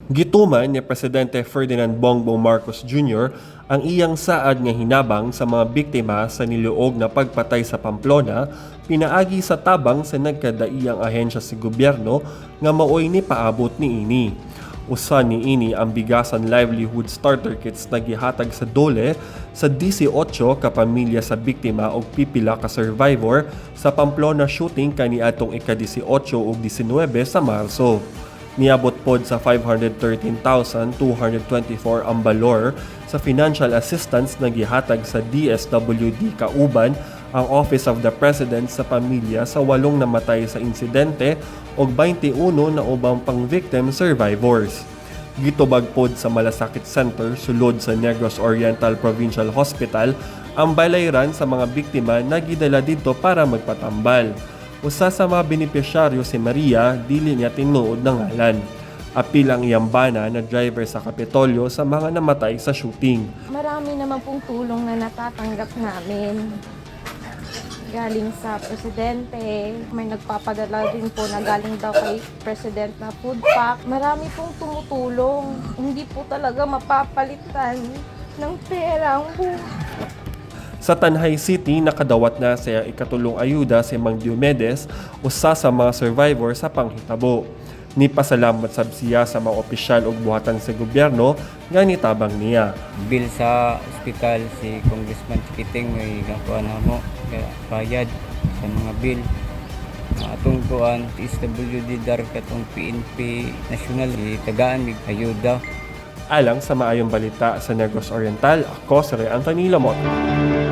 Gituman ni Presidente Ferdinand Bongbong Marcos Jr. ang iyang saad nga hinabang sa mga biktima sa niluog na pagpatay sa Pamplona pinaagi sa tabang sa nagkadaiyang ahensya sa gobyerno nga maoy ni paabot niini. Usa niini ang bigasan livelihood starter kits na gihatag sa DOLE sa 18 ka pamilya sa biktima og pipila ka survivor sa Pamplona shooting kaniadtong ika-18 ug 19 sa Marso. Niabot pod sa 513,224 ang balor sa financial assistance na gihatag sa DSWD kauban ang Office of the President sa pamilya sa walong namatay sa insidente ug 21 na ubang pang victim survivors. Gitubag pod sa Malasakit Center sulod sa Negros Oriental Provincial Hospital ang balayran sa mga biktima na gidala didto para magpatambal. Usa sa mga benepisyaryo si Maria, dili niya tinuod na ngalan. Apil ang iyang bana na driver sa Kapitolyo sa mga namatay sa shooting. Marami naman pong tulong na natatanggap namin. Galing sa presidente, may nagpapadala din po na galing daw kay president na food pack. Marami pong tumutulong. Hindi po talaga mapapalitan ng pera ang buhay. Sa Tanjay City, nakadawat na sa ikatulong ayuda si Mang Diomedes, usa sa mga survivor sa panghitabo. Nipasalamat sab siya sa mga opisyal ug buhatan sa gobyerno nga nitabang niya. Bill sa ospital, si Congressman Chiquiting may gakuan namo kaya bayad sa mga bill. Atong kuan SWD dar katong PNP National tagaan mig ayuda. Alang sa Maayong Balita sa Negros Oriental, ako si Ray Anthony Lamote.